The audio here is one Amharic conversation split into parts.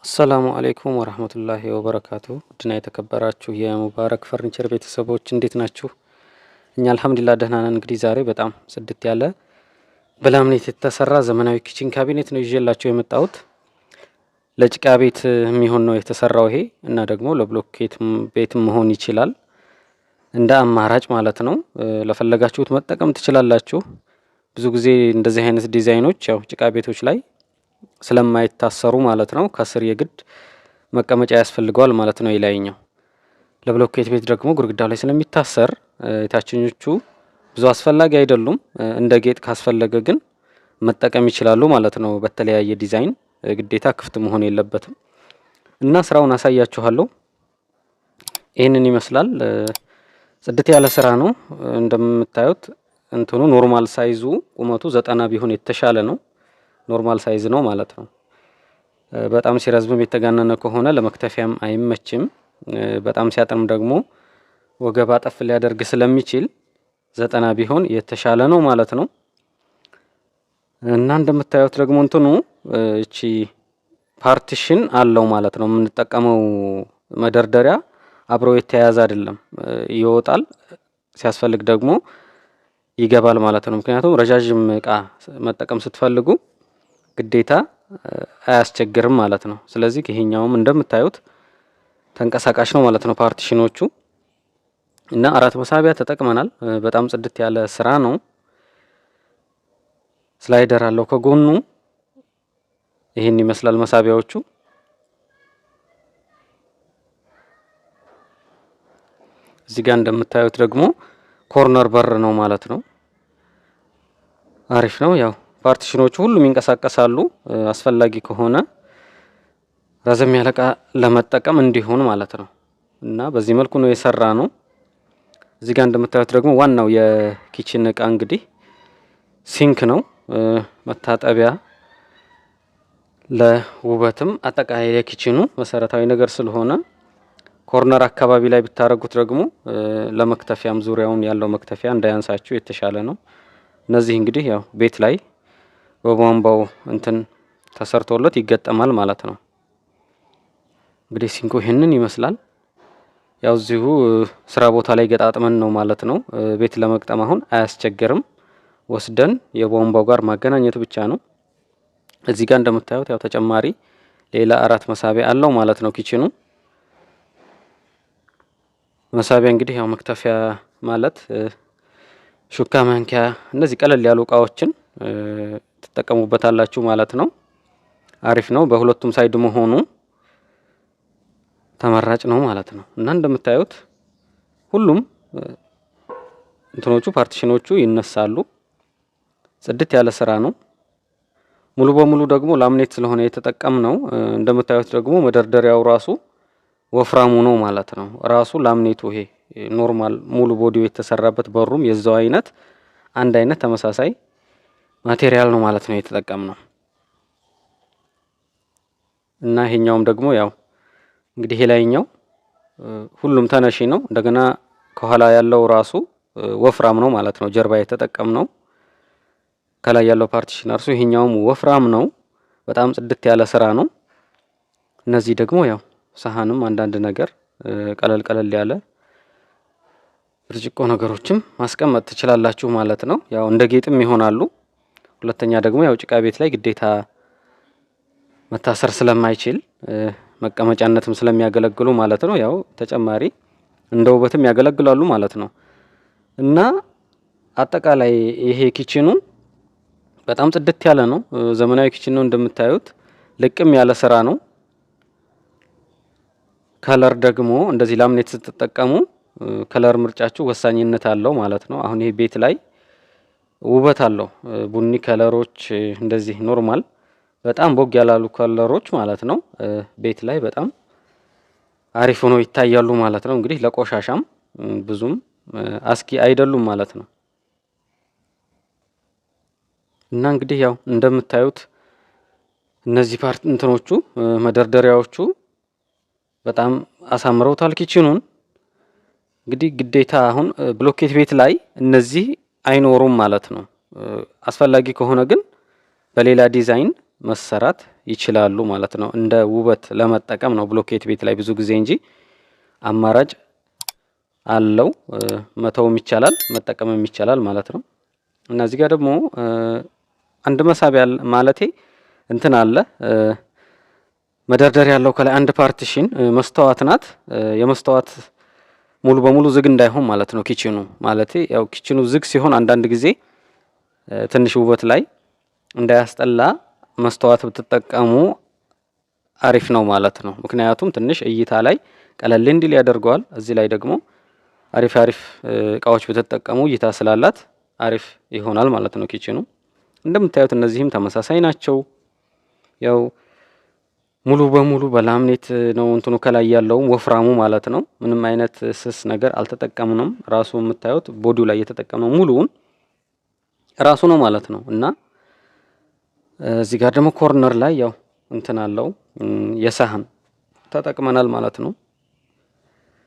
السلام عليكم ورحمة الله وبركاته። ውድና የተከበራችሁ የሙባረክ ፈርኒቸር ቤተሰቦች እንዴት ናችሁ? እኛ الحمد لله ደህና ነን። እንግዲህ ዛሬ በጣም ጽድት ያለ በ laminate የተሰራ ዘመናዊ kitchen cabinet ነው ይዤላችሁ የመጣሁት። ለጭቃ ቤት የሚሆን ነው የተሰራው ይሄ እና ደግሞ ለብሎኬት ቤት መሆን ይችላል እንደ አማራጭ ማለት ነው። ለፈለጋችሁት መጠቀም ትችላላችሁ። ብዙ ጊዜ እንደዚህ አይነት ዲዛይኖች ያው ጭቃ ቤቶች ላይ ስለማይታሰሩ ማለት ነው ከስር የግድ መቀመጫ ያስፈልገዋል ማለት ነው። የላይኛው ለብሎኬት ቤት ደግሞ ግድግዳው ላይ ስለሚታሰር የታችኞቹ ብዙ አስፈላጊ አይደሉም። እንደ ጌጥ ካስፈለገ ግን መጠቀም ይችላሉ ማለት ነው። በተለያየ ዲዛይን ግዴታ ክፍት መሆን የለበትም እና ስራውን አሳያችኋለሁ። ይህንን ይመስላል። ጽድት ያለ ስራ ነው። እንደምታዩት እንትኑ normal size ኡ ቁመቱ 90 ቢሆን የተሻለ ነው። Normal size ነው ማለት ነው። በጣም ሲረዝምም የተጋነነ ከሆነ ለመክተፊያም አይመችም። በጣም ሲያጥርም ደግሞ ወገብ አጠፍ ሊያደርግ ስለሚችል 90 ቢሆን የተሻለ ነው ማለት ነው። እና እንደምታዩት ደግሞ እንትኑ እቺ partition አለው ማለት ነው። የምንጠቀመው መደርደሪያ አብሮ የተያያዘ አይደለም፣ ይወጣል፣ ሲያስፈልግ ደግሞ ይገባል ማለት ነው። ምክንያቱም ረዣዥም እቃ መጠቀም ስትፈልጉ ግዴታ አያስቸግርም ማለት ነው። ስለዚህ ይሄኛውም እንደምታዩት ተንቀሳቃሽ ነው ማለት ነው partition ኦቹ እና አራት መሳቢያ ተጠቅመናል። በጣም ጽድት ያለ ስራ ነው። Slider አለው ከጎኑ። ይህን ይመስላል መሳቢያዎቹ። እዚህ ጋር እንደምታዩት ደግሞ corner በር ነው ማለት ነው። አሪፍ ነው። ያው partition ኦቹ ሁሉም ይንቀሳቀሳሉ። አስፈላጊ ከሆነ ረዘም ያለ እቃ ለመጠቀም እንዲሆን ማለት ነው። እና በዚህ መልኩ ነው የሰራነው። እዚህ ጋር እንደምታዩት ደግሞ ዋናው የ kitchen እቃ እንግዲህ sink ነው። መታጠቢያ ለውበትም አጠቃላይ የ kitchen ኡ መሰረታዊ ነገር ስለሆነ corner አካባቢ ላይ ብታደርጉት ደግሞ ለመክተፊያም ዙሪያውን ያለው መክተፊያ እንዳያንሳችሁ የተሻለ ነው። እነዚህ እንግዲህ ያው ቤት ላይ በቧንቧው እንትን ተሰርቶለት ይገጠማል ማለት ነው። እንግዲህ sink ኡ ይህንን ይመስላል። ያው እዚሁ ስራ ቦታ ላይ ገጣጥመን ነው ማለት ነው። ቤት ለመግጠም አሁን አያስቸግርም። ወስደን የቧንቧው ጋር ማገናኘት ብቻ ነው። እዚህ ጋር እንደምታዩት ያው ተጨማሪ ሌላ አራት መሳቢያ አለው ማለት ነው። Kitchen ኡ መሳቢያ እንግዲህ ያው መክተፊያ ማለት ሹካ፣ ማንኪያ እነዚህ ቀለል ያሉ እቃዎችን ትጠቀሙበታላችሁ ማለት ነው። አሪፍ ነው። በሁለቱም side መሆኑ ተመራጭ ነው ማለት ነው። እና እንደምታዩት ሁሉም እንትኖቹ partition ኦቹ ይነሳሉ። ጽድት ያለ ስራ ነው። ሙሉ በሙሉ ደግሞ laminate ስለሆነ የተጠቀምነው እንደምታዩት ደግሞ መደርደሪያው ራሱ ወፍራሙ ነው ማለት ነው። ራሱ laminate ኡ ይሄ normal ሙሉ body ው የተሰራበት በሩም የዛው አይነት አንድ አይነት ተመሳሳይ material ነው ማለት ነው የተጠቀምነው። እና ይሄኛውም ደግሞ ያው እንግዲህ የላይኛው ሁሉም ተነሺ ነው። እንደገና ከኋላ ያለው ራሱ ወፍራም ነው ማለት ነው። ጀርባ የተጠቀምነው ከላይ ያለው partition እርሱ ይሄኛውም ወፍራም ነው። በጣም ጽድት ያለ ስራ ነው። እነዚህ ደግሞ ያው ሰሃንም አንዳንድ ነገር ቀለል ቀለል ያለ ብርጭቆ ነገሮችም ማስቀመጥ ትችላላችሁ ማለት ነው። ያው እንደ ጌጥም ይሆናሉ። ሁለተኛ ደግሞ ያው ጭቃ ቤት ላይ ግዴታ መታሰር ስለማይችል መቀመጫነትም ስለሚያገለግሉ ማለት ነው። ያው ተጨማሪ እንደ ውበትም ያገለግላሉ ማለት ነው። እና አጠቃላይ ይሄ kitchen ኡ በጣም ጽድት ያለ ነው። ዘመናዊ kitchen ነው እንደምታዩት፣ ልቅም ያለ ስራ ነው። Color ደግሞ እንደዚህ laminate ስትጠቀሙ color ምርጫችሁ ወሳኝነት አለው ማለት ነው። አሁን ይሄ ቤት ላይ ውበት አለው። ቡኒ color ኦች እንደዚህ normal በጣም ቦግ ያላሉ color ኦች ማለት ነው ቤት ላይ በጣም አሪፍ ሆኖ ይታያሉ ማለት ነው። እንግዲህ ለቆሻሻም ብዙም አስጊ አይደሉም ማለት ነው። እና እንግዲህ ያው እንደምታዩት እነዚህ part እንትኖቹ መደርደሪያዎቹ በጣም አሳምረውታል kitchen ኡን። እንግዲህ ግዴታ አሁን ብሎኬት ቤት ላይ እነዚህ አይኖሩም ማለት ነው። አስፈላጊ ከሆነ ግን በሌላ ዲዛይን መሰራት ይችላሉ ማለት ነው። እንደ ውበት ለመጠቀም ነው ብሎኬት ቤት ላይ ብዙ ጊዜ እንጂ አማራጭ አለው። መተውም ይቻላል፣ መጠቀምም ይቻላል ማለት ነው። እና እዚህ ጋር ደግሞ አንድ መሳቢያ ማለቴ እንትን አለ፣ መደርደር ያለው ከላይ አንድ partition መስተዋት ናት። የመስተዋት ሙሉ በሙሉ ዝግ እንዳይሆን ማለት ነው። Kitchen ኑ ማለቴ ያው kitchen ኑ ዝግ ሲሆን አንዳንድ ጊዜ ትንሽ ውበት ላይ እንዳያስጠላ መስተዋት ብትጠቀሙ አሪፍ ነው ማለት ነው። ምክንያቱም ትንሽ እይታ ላይ ቀለል እንዲል ያደርገዋል። እዚህ ላይ ደግሞ አሪፍ አሪፍ እቃዎች ብትጠቀሙ እይታ ስላላት አሪፍ ይሆናል ማለት ነው kitchen ኑ። እንደምታዩት እነዚህም ተመሳሳይ ናቸው። ያው ሙሉ በሙሉ በ laminate ነው እንትኑ ከላይ ያለውም ወፍራሙ ማለት ነው። ምንም አይነት ስስ ነገር አልተጠቀምንም። ራሱ የምታዩት body ው ላይ የተጠቀምነው ሙሉውን ራሱ ነው ማለት ነው። እና እዚህ ጋር ደግሞ corner ላይ ያው እንትን አለው፣ የሳህን ተጠቅመናል ማለት ነው።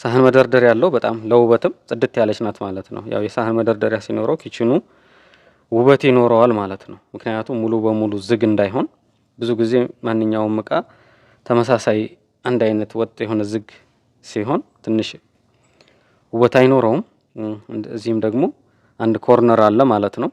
ሳህን መደርደሪያ ያለው በጣም ለውበትም ጽድት ያለች ናት ማለት ነው። ያው የሳህን መደርደሪያ ሲኖረው kitchen ኑ ውበት ይኖረዋል ማለት ነው። ምክንያቱም ሙሉ በሙሉ ዝግ እንዳይሆን፣ ብዙ ጊዜ ማንኛውም እቃ ተመሳሳይ አንድ አይነት ወጥ የሆነ ዝግ ሲሆን ትንሽ ውበት አይኖረውም። እዚህም ደግሞ አንድ corner አለ ማለት ነው።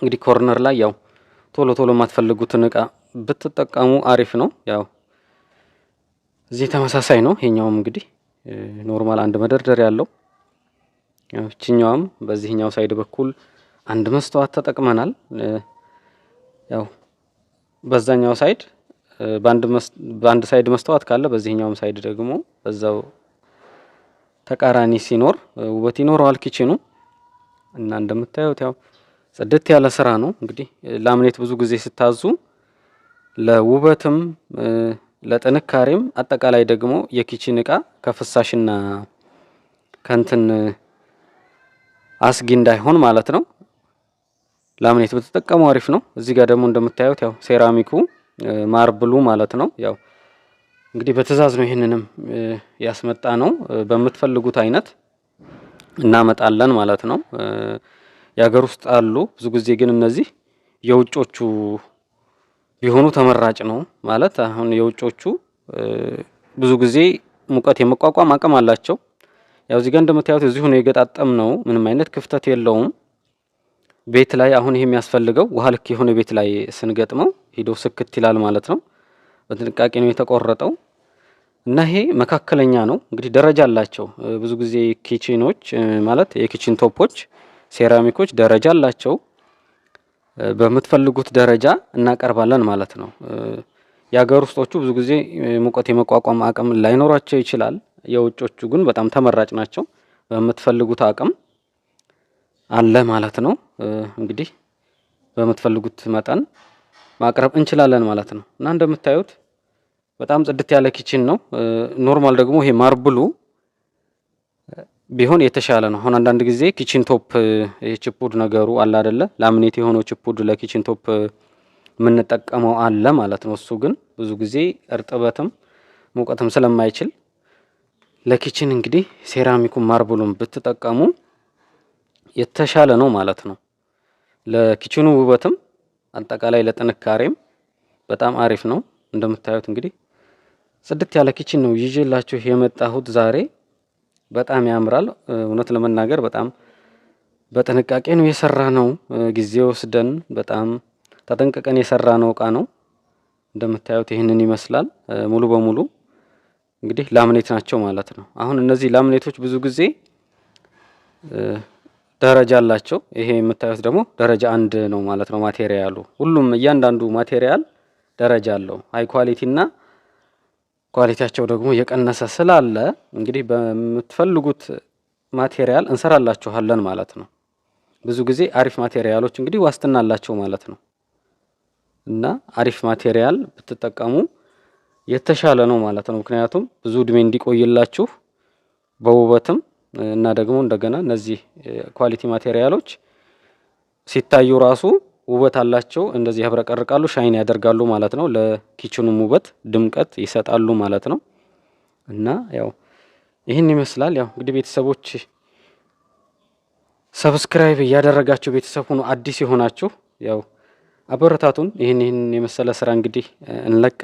እንግዲህ corner ላይ ያው ቶሎ ቶሎ የማትፈልጉትን እቃ ብትጠቀሙ አሪፍ ነው። ያው እዚህ ተመሳሳይ ነው። ይሄኛውም እንግዲህ normal አንድ መደርደሪያ ያለው፣ እችኛዋም በዚህኛው side በኩል አንድ መስተዋት ተጠቅመናል። ያው በዛኛው side በአንድ side መስተዋት ካለ በዚህኛውም side ደግሞ በዛው ተቃራኒ ሲኖር ውበት ይኖረዋል kitchen ኑ። እና እንደምታዩት ያው ጽድት ያለ ስራ ነው። እንግዲህ laminate ብዙ ጊዜ ስታዙ ለውበትም ለጥንካሬም አጠቃላይ ደግሞ የ kitchen እቃ ከፍሳሽና ከንትን አስጊ እንዳይሆን ማለት ነው። Laminate ብትጠቀሙ አሪፍ ነው። እዚህ ጋር ደግሞ እንደምታዩት ያው ሴራሚኩ marble ኡ ማለት ነው። ያው እንግዲህ በትዕዛዝ ነው ይህንንም ያስመጣነው። በምትፈልጉት አይነት እናመጣለን ማለት ነው። የሀገር ውስጥ አሉ። ብዙ ጊዜ ግን እነዚህ የውጮቹ ቢሆኑ ተመራጭ ነው። ማለት አሁን የውጮቹ ብዙ ጊዜ ሙቀት የመቋቋም አቅም አላቸው። ያው እዚህ ጋር እንደምታዩት እዚሁ ነው የገጣጠምነው። ምንም አይነት ክፍተት የለውም። ቤት ላይ አሁን ይሄ የሚያስፈልገው ውሃ ልክ የሆነ ቤት ላይ ስንገጥመው ሂዶ ስክት ይላል ማለት ነው። በጥንቃቄ ነው የተቆረጠው እና ይሄ መካከለኛ ነው። እንግዲህ ደረጃ አላቸው። ብዙ ጊዜ kitchen ኖች ማለት የ kitchen top ኦች ሴራሚኮች ደረጃ አላቸው። በምትፈልጉት ደረጃ እናቀርባለን ማለት ነው። የሀገር ውስጦቹ ብዙ ጊዜ ሙቀት የመቋቋም አቅም ላይኖራቸው ይችላል። የውጮቹ ግን በጣም ተመራጭ ናቸው። በምትፈልጉት አቅም አለ ማለት ነው። እንግዲህ በምትፈልጉት መጠን ማቅረብ እንችላለን ማለት ነው። እና እንደምታዩት በጣም ጽድት ያለ kitchen ነው። Normal ደግሞ ይሄ marble ኡ ቢሆን የተሻለ ነው። አሁን አንዳንድ ጊዜ kitchen top ይሄ ችፑድ ነገሩ አለ አይደለ? Laminate የሆነው ችፑድ ለ kitchen top የምንጠቀመው አለ ማለት ነው። እሱ ግን ብዙ ጊዜ እርጥበትም ሙቀትም ስለማይችል ለ kitchen እንግዲህ ሴራሚኩን marble ኡን ብትጠቀሙ የተሻለ ነው ማለት ነው። ለ kitchen ኑ ውበትም አጠቃላይ ለጥንካሬም በጣም አሪፍ ነው። እንደምታዩት እንግዲህ ጽድት ያለ kitchen ነው ይዤላችሁ የመጣሁት ዛሬ። በጣም ያምራል። እውነት ለመናገር በጣም በጥንቃቄ ነው የሰራነው። ጊዜ ወስደን በጣም ተጠንቅቀን የሰራነው እቃ ነው። እንደምታዩት ይህንን ይመስላል። ሙሉ በሙሉ እንግዲህ laminate ናቸው ማለት ነው። አሁን እነዚህ laminate ኦች ብዙ ጊዜ ደረጃ አላቸው። ይሄ የምታዩት ደግሞ ደረጃ አንድ ነው ማለት ነው። Material ኡ ሁሉም እያንዳንዱ material ደረጃ አለው። High quality እና quality ያቸው ደግሞ የቀነሰ ስላለ እንግዲህ በምትፈልጉት material እንሰራላችኋለን ማለት ነው። ብዙ ጊዜ አሪፍ material ኦች እንግዲህ ዋስትና አላቸው ማለት ነው። እና አሪፍ material ብትጠቀሙ የተሻለ ነው ማለት ነው። ምክንያቱም ብዙ እድሜ እንዲቆይላችሁ በውበትም እና ደግሞ እንደገና እነዚህ quality material ኦች ሲታዩ ራሱ ውበት አላቸው። እንደዚህ ያብረቀርቃሉ፣ shine ያደርጋሉ ማለት ነው። ለ kitchen ኑም ውበት ድምቀት ይሰጣሉ ማለት ነው። እና ያው ይህን ይመስላል። ያው እንግዲህ ቤተሰቦች subscribe እያደረጋችሁ ቤተሰብ ሁኑ። አዲስ የሆናችሁ ያው አበረታቱን። ይህን የመሰለ ስራ እንግዲህ እንለቃለን።